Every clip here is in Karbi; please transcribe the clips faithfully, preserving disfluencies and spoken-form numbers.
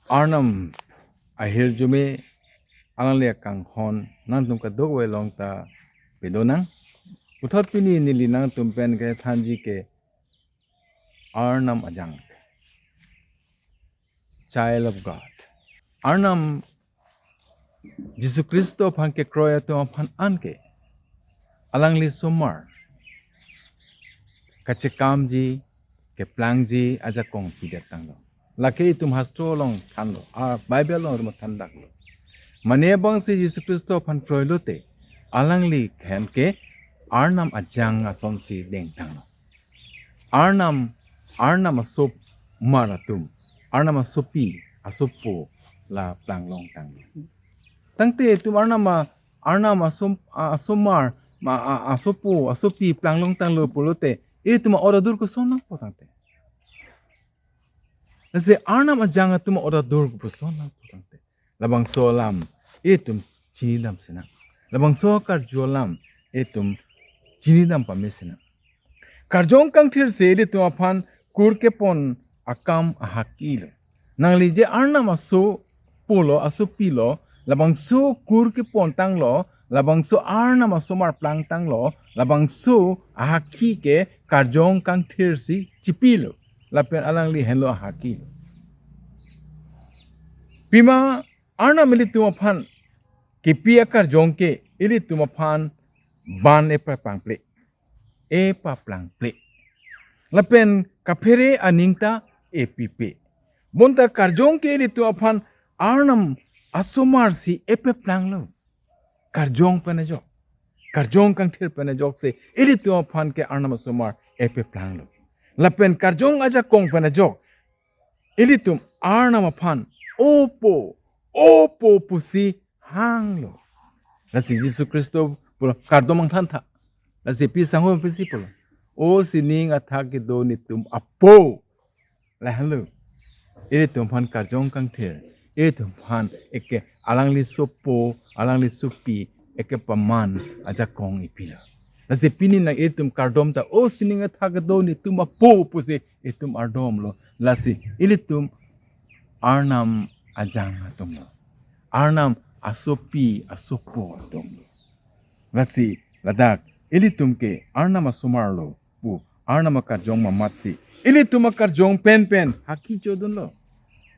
Arnam ahirjume alangli akanghon nangtum kadokave along ta pedonang. Puthot pini neli nangtum pen kethanji ke Arnam ajang. Child of God. Arnam Jisu Khristo aphan kekroi atum aphan anke alangli asomar kachekamji, keplangji ajakong pidet tanglo. Lake itum hastro along thanlo, a Bible along rum thandaklo. Mane abangsi Jisu Khristo aphan kroilote alangli ahem ke Arnam ajang asonsi dengtanglo. Arnam, Arnam asomar atum, Arnam asopi, asopo la plang longtanglo. Tangte itum Arnam a, Arnam asom, a, asomar, ma, a, asopo, asopi plang longtanglo pulote, itum a-ot adur koson nangpo tangte. Lasi Arnam ajang atum a-ot adur koson nangpo tangte. Labangso alam itum chinidam sinang. Labangso karju alam itum chinidam pame sinang. Karjong kangthir si ilitum aphan kur kepon akam ahakilo. Nangli je Arnam asopo lo, asopi lo, labangso kur kepon tanglo, labangso Arnam asomar plang tanglo, labangso ahaki ke karjong kangthir si chipilo. Lapen alangli henlo ahakilo. Pima Arnam ilitum aphan kepi akarjong ke ilitum aphan ban epaplangple. Epaplangple. Lapen kaphere aning ta epipe. Bonta karjong ke ilitum aphan Arnam asomar si epaplanglo. Karjong pen ajok. Karjong kangthir pen ajok si ilitum aphan ke Arnam asomar epaplanglo. Lapen karjong ajakong pen ajok ilitum Arnam aphan opo, opo pusi hanglo. Lasi Jisu Khristo pulo kardom angthan tha. Lasi pi sangho pusi pulo, "O sining athak kedo netum apo." Lahenlo. Ilitum aphan karjong kangthir, ilitum aphan eke alangli asopo, alangli asopi, eke paman ajakong ipilo. Lasi pini nang ilitum kardom ta, "O sining athak kedo netum apo," pusi itum ardomlo. Lasi ilitum Arnam ajang atumlo. Arnam asopi asopo atumlo. Lasi ladak ilitum ke Arnam asomar lo pu Arnam akarjong mamat si ilitum akarjong penpen haki chodunlo.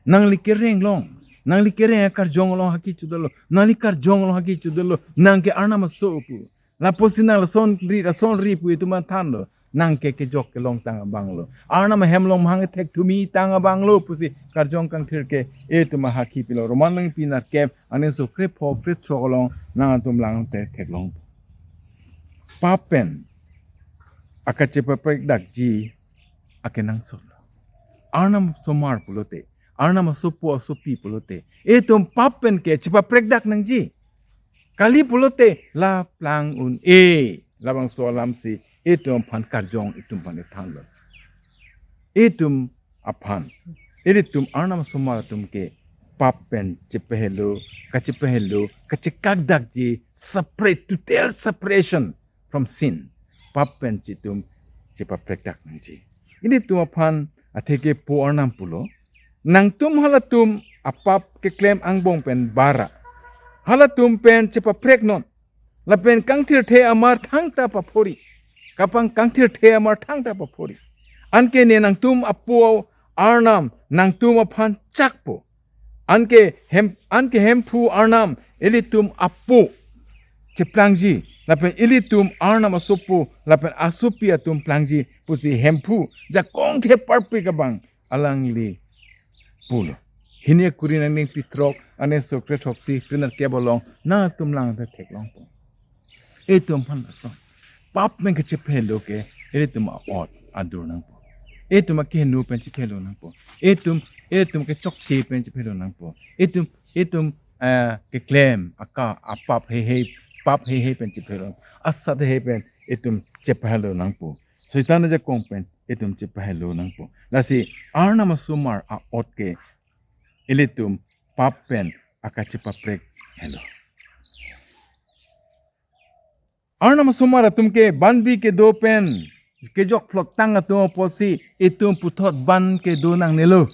Nangli kereng along, nangli kereng akarjong along haki chodunlo. Nangli karjong along haki chodunlo. Nang ke Arnam aso pu. Lapusi nang lason ri, lason ri pu itum aphan thanlo. Nang ke kejok kelong tang abanglo. Arnam ahem along mahang thek thumi tang abanglo pusi karjong kangthir ke itum ahaki pilo. Roman lengpi nerkep, aning so krepho krethrok along nangtum langte theklong. Pap pen akachepaprekdakji akenangsot lo. Arnam asomar pulote, Arnam asopo asopi pulote, itum pap pen ke chepaprekdak nangji. Kali pulote la plang un-e. Labangso alam si itum aphan karjong itum aphan ethanlo. Itum aphan, ilitum Arnam asomar atum ke pap pen chepahelo, kachepahelo, kachekakdakji, separate, total separation from sin. Pap pen chitum chepaprekdak nangji. Ilitum aphan atheke Po Arnam pulo, nangtum halatum apap keklem angbong pen bara, halatum pen chepapreknon. Lapen kangthirthe amar thangta paphori. Kapang kangthirthe amar thangta paphori. Anke ne nangtum apo Arnam nangtum aphan chakpo. Anke hem, anke Hemphu Arnam ilitum apo cheplangji. Lapen ilitum Arnam asopo, lapen asopi atum plangji pusi Hemphu jakong theparpik abang alangli pulo. Hini akuri nangning pithrok, aning so krethroksi, kre nerkep along, nangtum langte theklongpo. Itum aphan ason. Pap pen kachepahelo ke, ilitum a-ot adur nangpo. Itum akeheno pen chepahelo nangpo. Itum, itum kechokche pen chepahelo nangpo. Itum, itum, eh, keklem, aka, apap heihei, pap heihei pen chepahelo. Asat heihei pen, itum chepahelo nangpo. Soitan ajakong pen itum chepahelo nangpo. Lasi Arnam asomar a-ot ke ilitum pap pen akachepaprek helo. Arnam asomar atum ke banbi kedo pen kejok phlok tang atum apotsi itum puthot ban kedo nangnelo.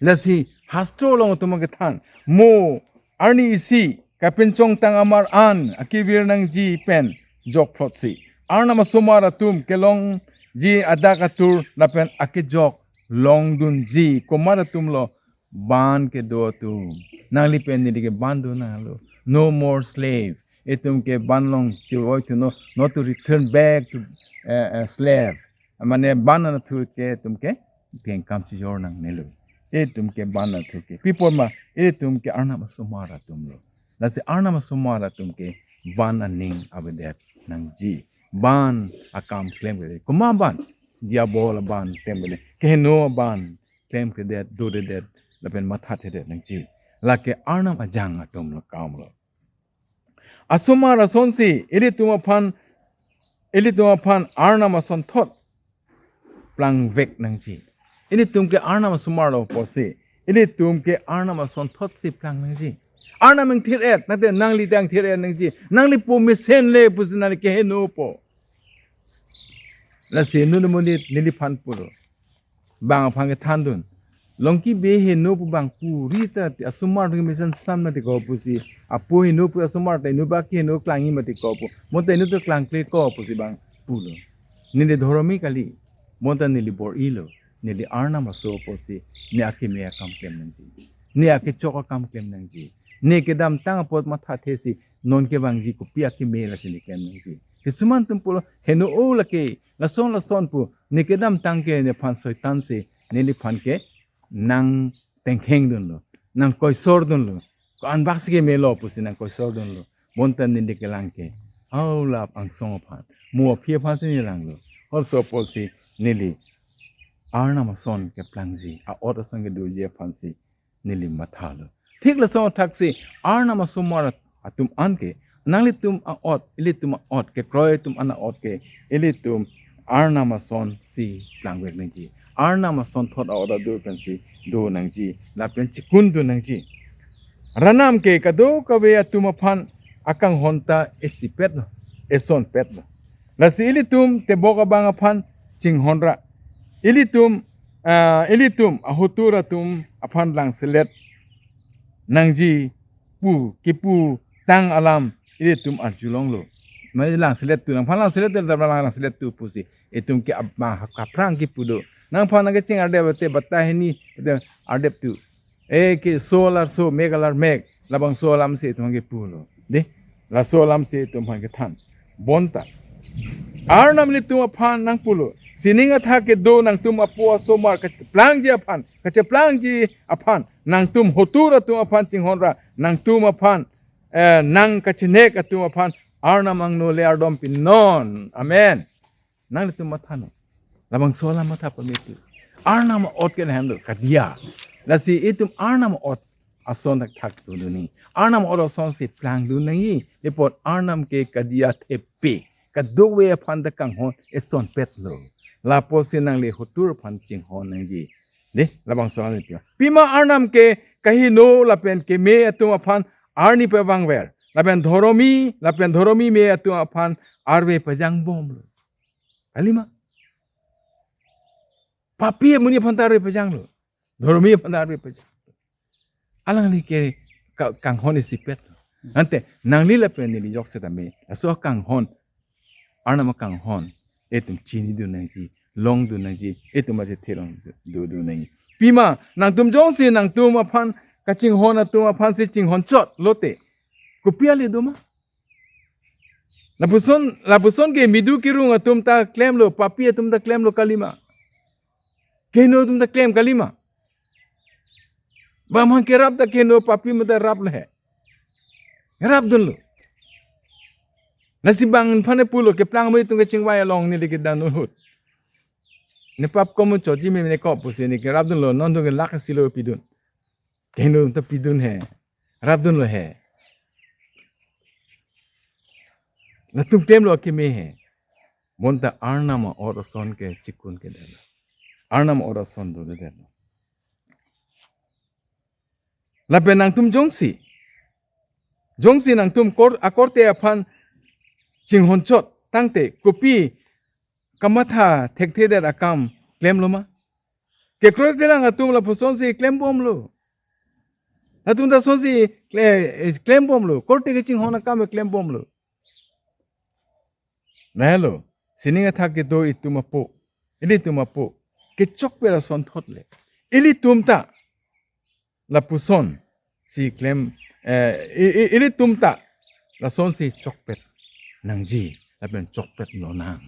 Lasi hastro along atum kethan, mo arni isi kapinchongtang amar an akevir nangji pen jokphlotsi Arnam asomar atum kelongji adak atur lapen akejok longdunji komat atumlo, ban kedo atum. Nangli pen neli ke ban do nanglo. No more slave. Itum ke ban long chiroi to no, not to return back to uh, uh, slave. Mane ban anathur ke itum ke tengkam chijor nangnelo. Itum ke ban anathur ke. Pi apot ma, itum ke Arnam asomar atumlo. Lasi Arnam asomar atum ke ban aning avedet nangji. Ban akam klemkledet. Komat ban? Diabol aban klemkledet. Kehingno aban klemkledet, dodedet, lapen mathathedet nangji. Lake Arnam ajang atumlo, akamlo. Asomar asonsi ilitum aphan, ilitum aphan Arnam asonthot plangvek nangji. Ilitum ke Arnam asomarlo pusi, ilitum ke Arnam asonthotsi plang nangji. Arnam ingthir-et, nate nangli ta ingthir-et nangji. Nangli po mesenle pusi nangli kehingnopo. Lasi nunu monit neliphan pulo. Bang aphan kethandun. Longki be hingno pu bang puri ta ti asomar atum mesen san mati ko pusi. Apo hingno pu asomar ta hingno ba kehingno klangji mati ko pu. Mo ta hingno ta klangkle ko pusi bang pulo. Neli dhoromi kali. Mo ta neli bor-ilo. Neli Arnam aso pusi. Ne akeme akam klem nangji. Ne akechok akam klem nangji. Ne kedamtang apot mathathesi. Non kevangji kopi akeme lasi ne klem nangji. Kisuman atum pulo hingno o lake. Lason lason pu. Ne kedamtang ke nephan soitan si. Neliphan ke nangtengkhengdunlo, nangkoisordunlo, ko-an bak si kemelo pusi nangkoisordunlo. Bonta neli kelang ke, aulap angsong aphan, mo aphi aphansi neli langlo. Halaso pusi neli Arnam ason keplangji, a-ot ason kedoji aphansi neli mathalo. Thik lason athaksi Arnam asomar atum anke, nanglitum a-ot, ilitum a-ot, kekroi atum an a-ot ke, ilitum Arnam asonsi plangvek nangji. Arnam asonthot a-ot adur pensi do nangji, lapen chikundun nangji. Arnam ke kadokave atum aphan akanghon ta esipetlo, esonpetlo. Lasi ilitum tebok abang aphan chinghonra. Ilitum, ah, ilitum ahotur atum aphan langselet nangji pu keputang alam ilitum arjulonglo. Mane langselet tu, nangphan langselet tu, nangphan langselet tu pusi. Itum ke ab-, ma-, kaprang kepu do. Nangphan nangkecheng ardep te batai hini te ardep tu. E ke solar so, mek alar mek. Labangso alamsi itum kepulo. De, laso alamsi itum aphan kethan. Bonta Arnam ilitum aphan nangpulo. Sining athak kedo nangtum apo asomar kacheplangji aphan, kacheplangji aphan, nangtum hotur atum aphan chinghonra, nangtum aphan, eh, nangkachinek atum aphan, Arnam angno le ardom pinon. Amen. Nanglitum mathanon. Labangso alam matha pamit tu. Arnam a-ot ke lahenlo, kadiya. Lasi itum Arnam a-ot ason thakthak dodun nangji. Arnam a-ot asonsi plangdun nangji. Ipot Arnam ke kadiya thepi. Kadokave aphan ta kanghon esonpetlo. Lapusi nangli hotur aphan chinghon nangji. De, labangso alam pi. Pima Arnam ke kahingno lapen keme atum aphan arni pevangver. Lapen dhoromi, lapen dhoromi me atum aphan arve pajangbomlo. Kalima. Papi amonit aphan ta arve pajanglo. Dhoromi aphan ta arve pajang. Alangli ke ka-, kanghon esipetlo. Ante nangli lapen neli jokse tame. Laso kanghon. Arnam akanghon. Itum chinidun nangji. Longdun nangji. Itum achethe longdun nangji. Pima, nangtum jongsi nangtum aphan kachinghon atum aphansi chinghon chot lote. Kopi ale doma? Lapuson, lapuson ke midu kirung atum ta klemlo, papi atum ta klemlo kalima. Kehingno atum ta klem kalima. Bang aphan kerap ta kehingno papi mata raplo he. Rapdunlo. Lasi bang aphan pulo keplang mo itum kachingvai along neli kedan ahut. Ne pap komun choji me ne ko pusi ne kerapdunlo, non dong ke lak silo pidun. Kehingno ta pidun he. Rapdunlo he. Latum klemlo akeme he. Bonta Arnam a-ot ason ke chikun kedetlo. Arnam a-ot ason dodetlo. Lapen nangtum jongsi. Jongsi nangtum kor-, akorte aphan chinghon chot tangte kopi kamatha thekthedet akam klemlo ma? Kekroikrelang atum lapusonsi klembomlo. Atum ta sonsi kle-, eh, klembomlo. Korte kachinghon akam klembomlo. Lahelo, sining athak kedo itum apo, ilitum apo, kechokpet asonthot le, ilitum ta lapusonsi klem, eh, i-, i-, ilitum ta lasonsi chokpet nangji, lapen chokpet lonang.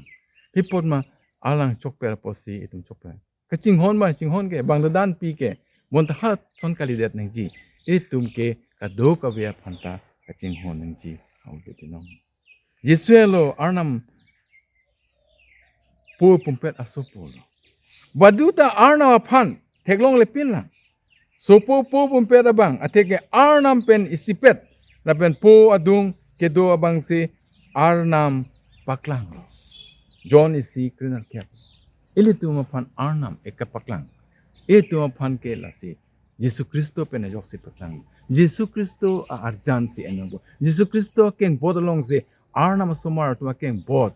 Pi apot ma alang chokpet apotsi itum chokpet. Kachinghon ma, chinghon ke, bang dodan pi ke, bonta halason kalidet nangji. Itum ke kadokave aphan ta kachinghon nangji. Aung ke pinong. Jisu helo Arnam po pumpet asopo lo. Baduta Arnam aphan theklonglepinlang. Sopo po pumpet abang, atheke Arnam pen isipet, lapen po adung kedo abangsi Arnam paklanglo. John isi kre-nerkep. Ilitum aphan Arnam ekapaklang. Ilitum aphan ke lasi Jisu Khristo pen ajoksi paklang. Jisu Khristo a-arjansi enongpo. Jisu Khristo kengbot alongsi Arnam asomar atum akengbot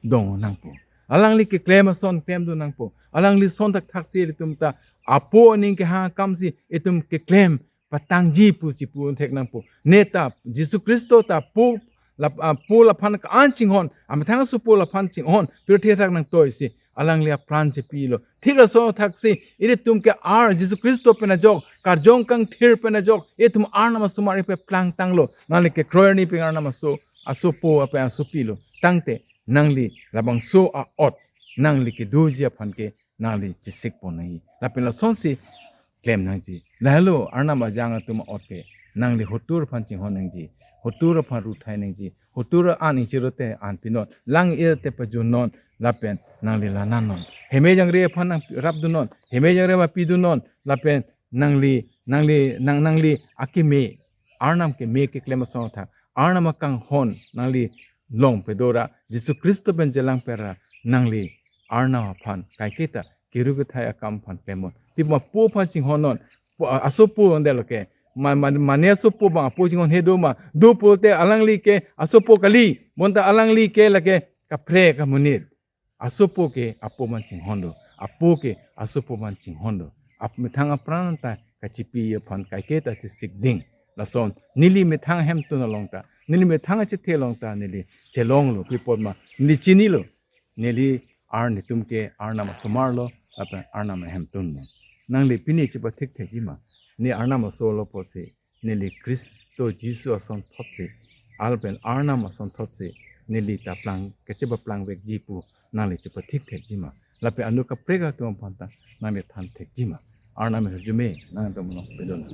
dong nangpo. Alangli keklem ason klemdun nangpo. Alangli son thakthaksi itum ta apo aning kehang akamsi itum keklem patangji pusi pu thek nangpo. Ne ta Jisu Khristo ta po lap-, ah, po laphan ka-an chinghon, amethang asopo laphan chinghon, pirthe thak nangtoisi alangli apran chepilo. Thik laso thaksi, ilitum ke ar Jisu Khristo pen ajok, karjong kangthir pen ajok, itum Arnam asomar ipe plangtanglo. Nangli kekroi arni pen Arnam aso, asopo ape asopilo. Tangte, nangli labangso a-ot, nangli kedoji aphan ke, nangli chesikpon nangji. Lapen lasonsi klem nangji. Lahelo Arnam ajang atum a-ot ke, nangli hotur aphan chinghon nangji. Hotur aphan ruthai nangji. Hotur an ingchirote an pinon. Lang-irte pajunnon. Lapen nangli lanannon. Heme jangre aphan nangrapdunnon. Heme jangre aphan pidunnon. Lapen nangli, nangli, nang, nangli akeme, Arnam keme keklem asong athak, Arnam akanghon nangli longpedora, Jisu Khristo pen chelangpera, nangli Arnam aphan kaiketa kiru kethai akam aphan klemnon. Pi apot ma po aphan chinghonnon, po, asopo andelo ke, ma, ma, mane asopo abang apo chinghon he do ma, do pulote alangli ke asopo kali, bonta alangli ke lake kaprek amonit. Asopo ke apo aphan chinghonlo, apo ke asopo aphan chinghonlo. Ap methang apran ta kachipi aphan kaiketa chesik ding. Lason neli methang ahemtun along ta, neli methang achethe along ta, neli chelonglo, pi apot ma, neli chinilo, neli ar netum ke Arnam asomarlo, lapen Arnam ahemtunlo. Nangli pini chepathik thekji ma, ne Arnam aso lo pusi, neli Khristo Jisu asonthotsi, lapen Arnam asonthotsi, neli ta plang, kachepaplang vekji pu, nangli chepathik thekji ma. Lapen anut kaprek atum aphan ta, nangli than thekji ma. Arnam ahirjume, nangtum along pedon.